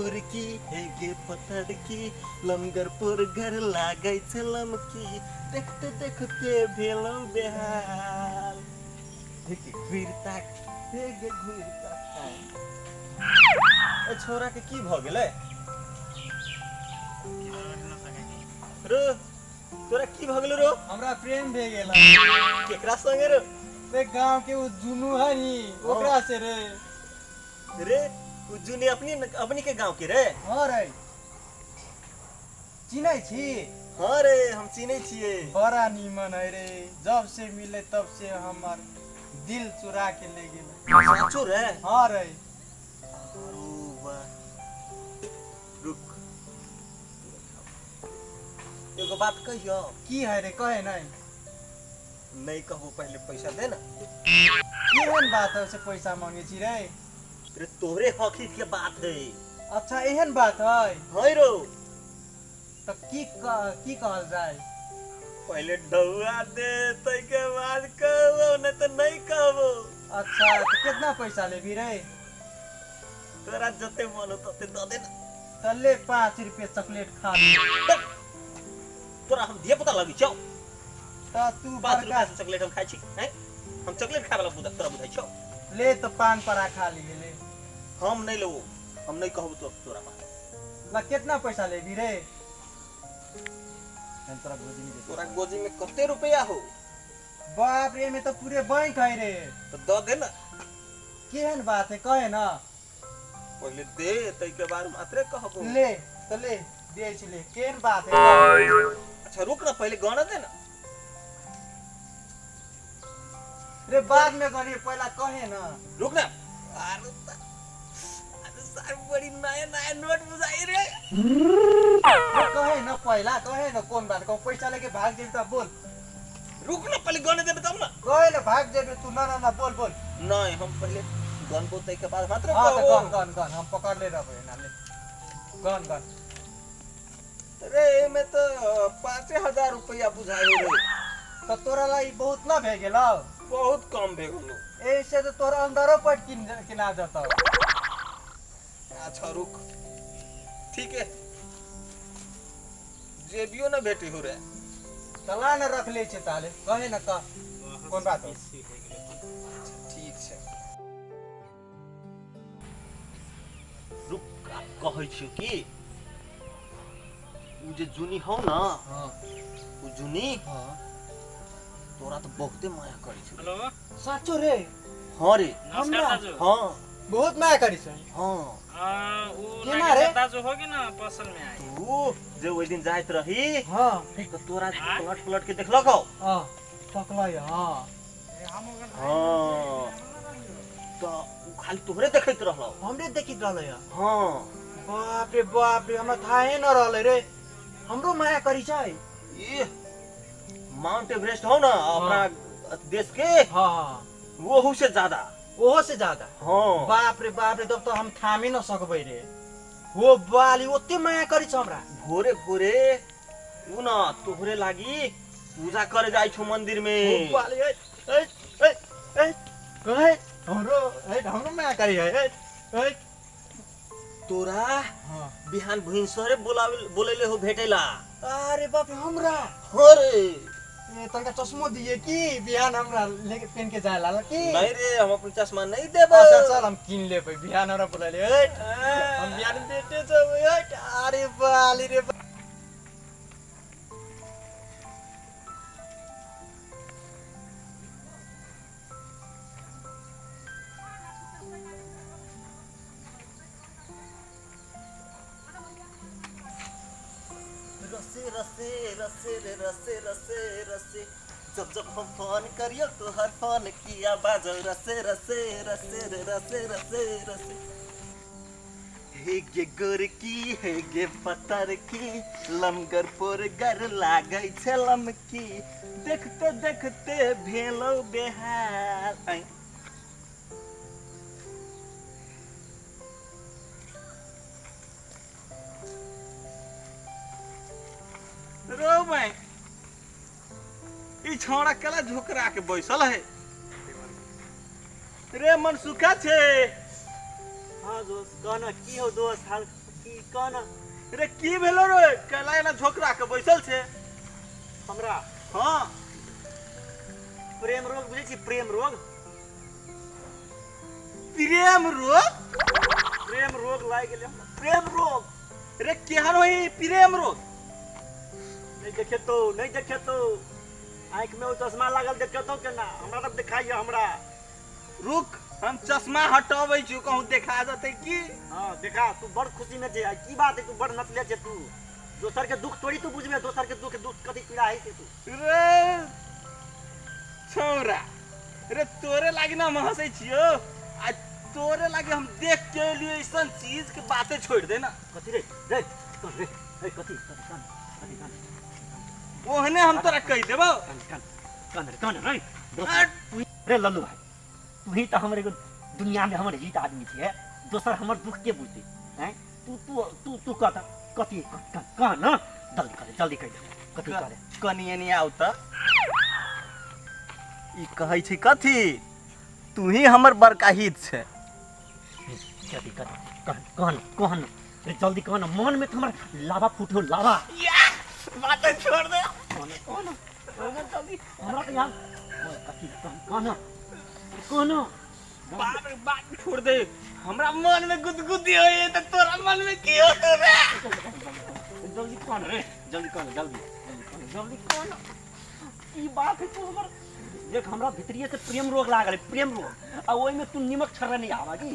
गोरकी, हे गे पतरकी, लमगर पोरगर लागै छै लमकी, देखते देखते भेलौ बेहाल। हे गे घुरि ताक, हे गे घुरि ताक। ए छोरा के की भऽ गेलै रो? तोरा की भऽ गेलो रो? हमरा प्रेम भे गेल। केकरा संगे रो? रे गांव के उ जुनू है नी, ओकरा से रे। रे उ जुनी अपनी अपनी के गांव के रे? हाँ रे, चिन्है छी? हाँ रे, हम चिन्है छियै। बड़ा नीमन है रे, जब से मिले तब से हमर दिल चुरा के ले गेल। साचो रे? हाँ रे। अरे वाह, रुक, एगो बात कहियो। की है रे? कहे नहीं। नहीं कहबो, पहले पैसा दे ना। केहन बात है से पैसा मांगे छी रे? रे तोहरे हक हित के बात है। अच्छा, एहन बात है? है रो। तऽ की कहल जाय? पहले डौआ दे, तै के बाद कहबो, नहीं तो नहीं कहबो। अच्छा, तऽ कितना पैसा लेबी रे? तोरा जते मन हो तते दऽ दे ना। तऽ ले, 5 रुपये चॉकलेट खा ले। तोरा हम धिया पुता लगी छौ? तऽ तू 5 बड़का रुपया से चॉकलेट हम खाइ छी हैं? हम चॉकलेट खाए वाला बुझा तोरा बुझाइ छौ? ले तऽ पान परा खा लिए ले। हम नहीं लेबो, हम नहीं कहबो तो तोरा बात। ला, कितना पैसा लेबी रे? हम तोरा गोदी में दे। तोरा गोजी में कते रुपया हो? बाप रे, में तऽ पूरे बैंक है रे। तो दऽ दे ना। केहन बात है? कहे ना। पहले दे, तै के बाद मात्रे कहबो। ले तऽ ले, दे छी, ले। केहन बात है, कह। अच्छा रुक ना, पहले गणा दे ना। रे बाद में गनी, पहला कहे ना। रुक ना। अरे अरे सार, बड़ी नया नया नोट बुझाई रे। रे कहे ना, पहला कहे ना, कोन बात? कहूँ पैसा लेके भाग जेबी तऽ बोल। रुक ना, पहले गणे देबे तब ना। कहे ना, भाग जेबी तू। ना ना ना, बोल बोल। नहीं, हम पहले गणबो, तै के बाद मात्र हाँ तऽ कहबो। गन गन गन, हम पकड़ ले रहबै ना, ले गन गन। रे एमे तो 5000 रुपया बुझाई रे। तऽ तोरा ला ई बहुत ना भए गेलौ? बहुत कम भे गेलो। ऐसे तऽ तोरा अंदरो पट किन किना जतौ। अच्छा रुक, ठीक है, जेबियो ना भेटे हो रे। तला न रख ले छै ताले, कहे न कह, कोन बात हो? ठीक छै, रुक, आब कहै छियौ कि उ जे जुनी हौ न, उ जुनी तोरा तऽ बहुते माया करै छौ। हेलो। साँचो रे? हाँ रे। नमस्कार हमरा? दाजु। हाँ। बहुत माया करी छै? हाँ। ऊ केना नागेश्वर रे? दाजु हो कि न पसल में आए? तू जे ओहि दिन जाइत रही तऽ तोरा पलट पलट के देखलक हौ। हाँ, तकलै हाँ। हाँ, तऽ उ खाली तोहरे देखैत रहलौ। हमरे देखित रहलै हँ? हाँ। बाप रे बाप रे, हमरा थाहे न रहलै रे, हमरो माया करी छै। ये माउंट एवरेस्ट हो ना अपना देश के, हाँ हाँ वहू से ज्यादा। ओहो से ज्यादा? हाँ। बाप रे बाप रे, तब तो हम थामी न सकबै रे। हो बाली, ओते माया करी छ हमरा? भोरे भोरे उ न तोहरे लागी पूजा करे जाइ छौ मंदिर हो में। बाली, ए ए ए ए ए, हमरो ए, हमरो माया करी है, ए ए। तोरा बिहान भिनसरे बोलावे बोलेले हो भेटेला। अरे बाप रे, हमरा? हाँ रे। ए, तनका चश्मो दिए कि बिहान हमरा लेके पेन के जाए ला कि? नहीं रे, हम अपन चश्मा नहीं देबो। अच्छा चल, हम किन लेबै। बिहान हमरा बोलाले, ए हम बिहान भेटे जबै। ए, अरे बाली रे। रसे रसे रसे रे रसे रसे रसे, जब जब हम फोन करियो तोहर फोन किया बाजो, रसे रसे रसे रे रसे रसे रसे। हे गे गोरकी, हे गे पतरकी, लमगर पोरगर लागै छै लमकी, देखते देखते भेलौ बेहाल। ऐ रो मैं ई छौड़ा केला झोकरा के बैसल है रे? मन सुखा छे? हाँ दोस्त, कहना की हो दोस्त, हाल की कहना रे की भेलो रे कैला एना झोकरा के बैसल छे हमरा। हाँ प्रेम रोग बुझै छी? प्रेम रोग, प्रेम रोग, प्रेम रोग लागि गेलै हमरा, प्रेम रोग। रे केहन होई प्रेम रोग? नहीं देखेतो, नहीं देखेतो, आँखि में ओ चश्मा लागल देखेतो केना? हमरा तऽ देखाइए हमरा। रुक हम चश्मा हटबै छी, कहूँ देखा जतै की। हाँ देखा, तू बड़ खुशी में छे, की बात है? तू बड़ नचले छे, तू दोसर के दुख थोड़ी तू बुझबे, दोसर के दुख दुख कथी पीड़ा है से तू। रे छौरा रे तोरे लागी ना हम हंसै छियो, आ तोरे लागी हम देख के एलियो ऐसन चीज के बातें छोड़ दे ना। कथी रे रे कौन रे रे कथी कथी कौन कथी कौन? ओहने हम तोरा कहि देबौ। कौन कौन कौन रे कौन रे रे लल्लू भाई, तू ही तो हमर एगो दुनिया में हमर हित आदमी छियै, दोसर हमर दुख के बुझतै हैं? तू तू तू तू कह कथी कह कह ना, जल्दी कर जल्दी कहि दे कथी करे। कनी एनी आउ त ई कहै छै कथी, तू ही हमर बड़का हित छै। कथी कथी कह कह कह रे जल्दी कह ना, मन में तो हमर लावा फूटो लावा। बात छोड़ दे कह ना कह ना जल्दी, हमरा तो यहाँ कथी कह कह ना कह ना। बाप रे बात छोड़ दे, हमरा मन में गुदगुदी होई त तोरा मन में की होतो रे? जल्दी कह ना रे जल्दी कह ना, जल्दी जल्दी कह ना, जल्दी कह ना। की बात है तू हमर देख, हमरा भितरिए से प्रेम रोग लागल है, प्रेम रोग, आ ओहि में तू निमक छड़ने नहीं आवा की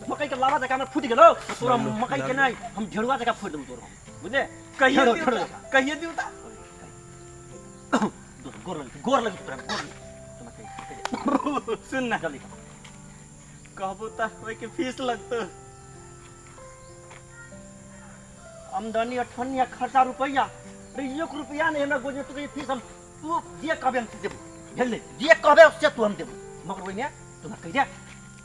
मकई के लावा जका हमरा फूट गेलो, तोरा मकई के नहीं हम झेड़ुआ जका फोड़ देबो तोरा, बुझले? कहिए झेड़ो दिउ झेड़ो त, जका कहिए दिउ त। गोर लगी, गोर लगी तोरा, गोर लगी तोरा कहि सुन ना जल्दी कहबो त ओइ के फीस लगतो। आमदनी अठन्नी आ खर्चा रुपैया रे, एक रुपया नहीं हमरा गोज में, तू फीस हम तू जे कहबे हम देबो, बुझले? जे कहबे से तू हम देबो, मगर ओहिमे तोरा कहि दे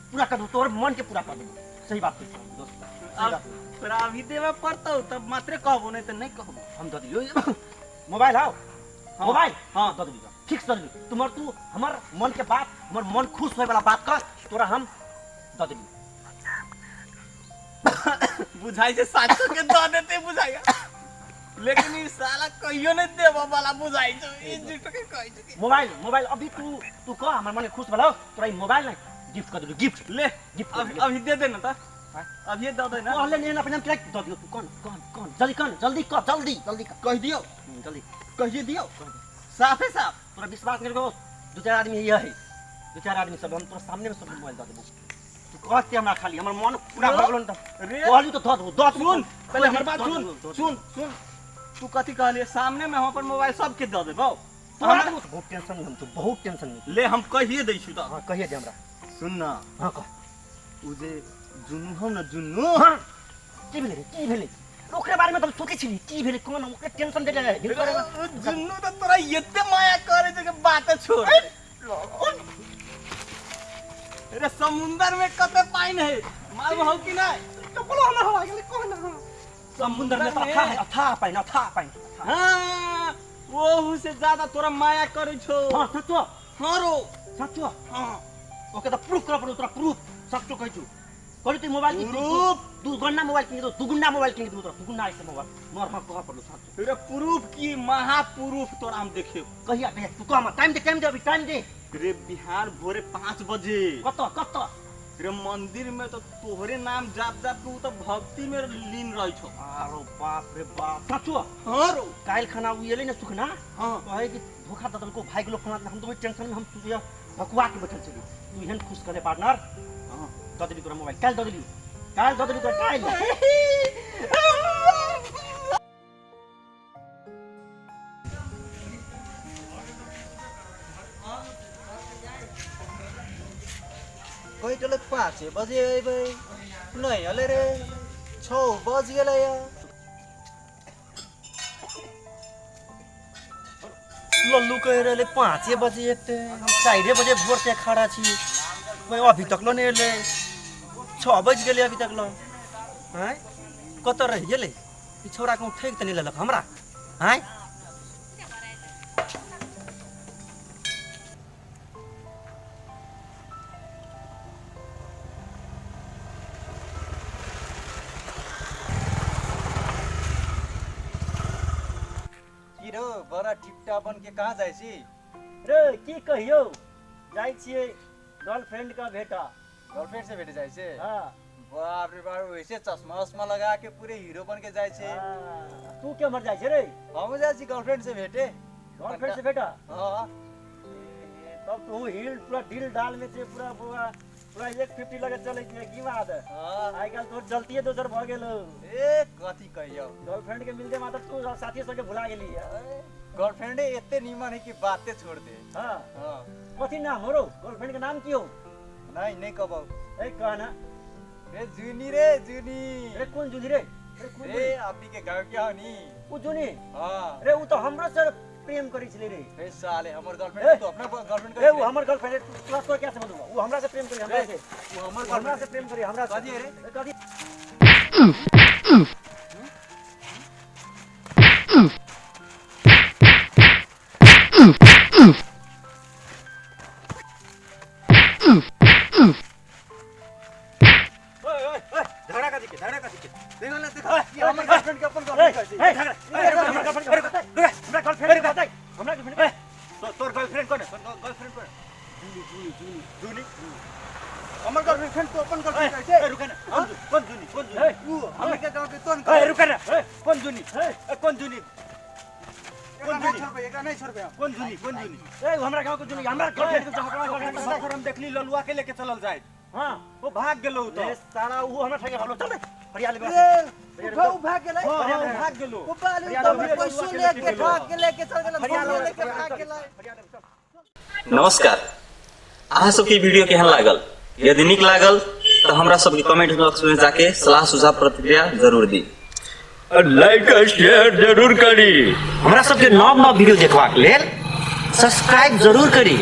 पूरा कर देबो, तोहर मन के पूरा कर देबो। सही बात कहै छियौ दोस्त, सही बात। तोरा अभी देबे पड़तौ तब मात्रे कहबो, नहीं त नहीं कहबो। हम दऽ दियौ मोबाइल, हाउ मोबाइल हाँ दऽ देबो, फिक्स दऽ देबो। तुम्हार तू हमर मन के बात, हमर मन खुश होय वाला बात कर, तोरा हम दऽ देबो। बुझाइ छै साचो के दऽ देते बुझाइ, लेकिन ई साला कहियो नहीं देबो वाला बुझाइ छै, ई झूठ के कहै छै। मोबाइल मोबाइल अभी तू तू कह हमर मन के खुश भेलौ, तोरा ई मोबाइल नहीं गिफ्ट कर देबो, गिफ्ट ले गिफ्ट अभी अभी दे दे ना त, अभी दऽ दे ना। कहले नहीं अपने हम दऽ दियौ तू, कौन कौन कौन जल्दी कौन जल्दी कह जल्दी जल्दी कह कहि दियौ, जल्दी कहिए दियौ साफे साफ। तोरा विश्वास नहीं करो, दू चार आदमी यही है, दू चार आदमी सब हम तोरा सामने में सब मोबाइल दऽ देबो। तू कहते हमरा खाली हमर मन पूरा भऽ गेलो न त रे कहली तो दऽ देबो, दऽ देबो। सुन पहले हमर बात दऽ सुन देबो, दऽ देबो। सुन सुन, तू कथी कहलिए? सामने में हम अपन मोबाइल सबके दऽ देबौ। तोरा देबो त बहुत टेंशन में हम, तो बहुत टेंशन में। ले हम कहिए दै छी त। हाँ कहिए दे हमरा। सुन ना हाँ कह। उ जे जुन्नू हौ न जुन्नू, हाँ की भेलै रे, की भेलै? ओकरे बारे में त हम सोचै छी, की भेलै कोन ओकरे टेंशन दे रहे। उ जुन्नू त तोरा एते माया करे छै कि बात छोड़। रे समुंदर में कते पानी है मालूम हौ कि नहीं? बोलो हमर हवा गेलै कह ना। समुंदर में त अथाह है, अथाह पानि, अथाह पानि। हाँ ओहू से ज्यादा तोरा माया करे छौ। हाँ सचो? हाँ रो सचो? हाँ ओके त प्रूफ कर पड़ो तोरा, प्रूफ सचो कहै छु। कहली तू मोबाइल की प्रूफ? दुगुना मोबाइल किन दो, दुगुना मोबाइल किन दो तोरा, दुगुना ऐसे मोबाइल मोर। हाँ कह पड़लो सचो। रे प्रूफ की महाप्रूफ तोरा हम देखियो। कहिया कहिया तू कह, टाइम दे, टाइम दे अभी टाइम दे। रे बिहान भोरे 5 बजे। कत कत? रे मंदिर में तो तोहरे नाम जाप जाप के उ तो भक्ति में लीन रही छौ। आरो बाप रे बाप सचो? हाँ रो काल्हि खाना उ एलै ने सुखना, हाँ कहे कि धोखा दऽ देलको भागि गेलो फलाना, हम तो ओहि टेंशन में हम सुतिया भकुआ के बैठल छली। तू एहन खुश करे पार्टनर। हाँ दऽ देली तोरा मोबाइल, काल्हि दऽ देली, काल्हि दऽ देली तोरा काल्हि। कहि टोले 5 बजे अयबै, नहीं अलै रे, 6 बज गेलै। लल्लू कहि रहलै 5 बजे एतै, हम 4 बजे भोर से खड़ा छी, अभी तक ल नहीं एलै, 6 बज गेलै अभी तक ल। आँय कतऽ रहि गेलै ई छौड़ा? कहूँ ठकि तऽ नहि लेलक हमरा? आँय रो बड़ा टिपटा बन के कहाँ जाइ छी? रे की कहियौ, जाइ छियै गर्लफ्रेंड का भेटा। गर्लफ्रेंड से भेटे जाइ छै? हाँ। बाप रे बाप, वैसे चश्मा उश्मा लगा के पूरे हीरो बन के जाइ छै। हाँ। तू केम्हर जाइ छै रे? हमहूँ जाइ छी गर्लफ्रेंड से भेटे। गर्लफ्रेंड से भेटा? हाँ। तब तू हिल पूरा ढील ढाल में छै, पूरा पूरा पूरा 150 लगे चलै छै की बात है? हाँ। आइ काल्हि तोर चलतिये दोसर भऽ गेल। ए कथी कहियौ, गर्लफ्रेंड के मिलते मात्र तू साथी सबके भुला गेली। गर्लफ्रेंडे एते नीमन है कि बाते छोड़ दे। हाँ। हाँ। कथी नाम हो रौ गर्लफ्रेंड के नाम की हो? नहीं नहीं कहबौ। ए कह ना। रे जुनी रे जुनी। रे कोन जुनी रे? रे कोन रे जुनी? अपनी के गाँव के हो नी उ जुनी? हाँ। रे उ तो हमरो से प्रेम करै छलै रे। रे साले हमर ए। गर्लफ्रेंड तो अपना गर्लफ्रेंड रे उ हमर गर्लफ्रेंड, तोरा तोरा क्या समझ उ हमरा से प्रेम करी, हमरा से। उ हमर उ हमरा से प्रेम करी, हमरा से। कथी है रे? ए, कथी? झगड़ा कथी के, झगड़ा कथी के? देखो ना देखो, ये हमर गर्लफ्रेंड के अपन गर्लफ्रेंड कहै छै। ए, झगड़ा, ए, हमरा गर्लफ्रेंड के बताइ, हमरा गर्लफ्रेंड के बताइ, हमरा गर्लफ्रेंड के। तोर गर्लफ्रेंड कोन है? तोर गर्लफ्रेंड कोन है? जुनी जुनी जुनी। जुनी? हमर गर्लफ्रेंड तो अपन गर्लफ्रेंड कहै छै। ए रुके ना, कोन जुनी, कोन जुनी, कोन जुनी? ए, उ हमर के गाँव के तोन ए रुके ना, ए कोन जुनी? ए, ए कोन जुनी? एकरा नहीं छोड़बै, एकरा नहीं छोड़बै हम। कोन जुनी, कोन जुनी? ए, हमरा गाँव के जुनी, हमरा गर्लफ्रेंड के, हमरा गर्लफ्रेंड के। सफर हम देखली ललुआ के लेके चलल जाए। हाँ। वो भाग गेलो उ ए तो। साला उ हमरा ठगे भागलो, चल रे हरियाली बस। रे उठा, उ भाग गेलै। हाँ, हाँ, भाग गेलो। ओ बाली तो हमर पैसो लेके भाग गेलै के चल गेलै, फोनो लेके भाग गेलै। नमस्कार, अहाँ सबके वीडियो केहन लागल? यदि नीक लागल तऽ हमरा सबके कमेंट बॉक्स में जाके सलाह सुझाव प्रतिक्रिया जरूर दी और लाइक और शेयर जरूर करी। हमरा सबके नव नव वीडियो देखबाक लेल सब्सक्राइब जरूर करी।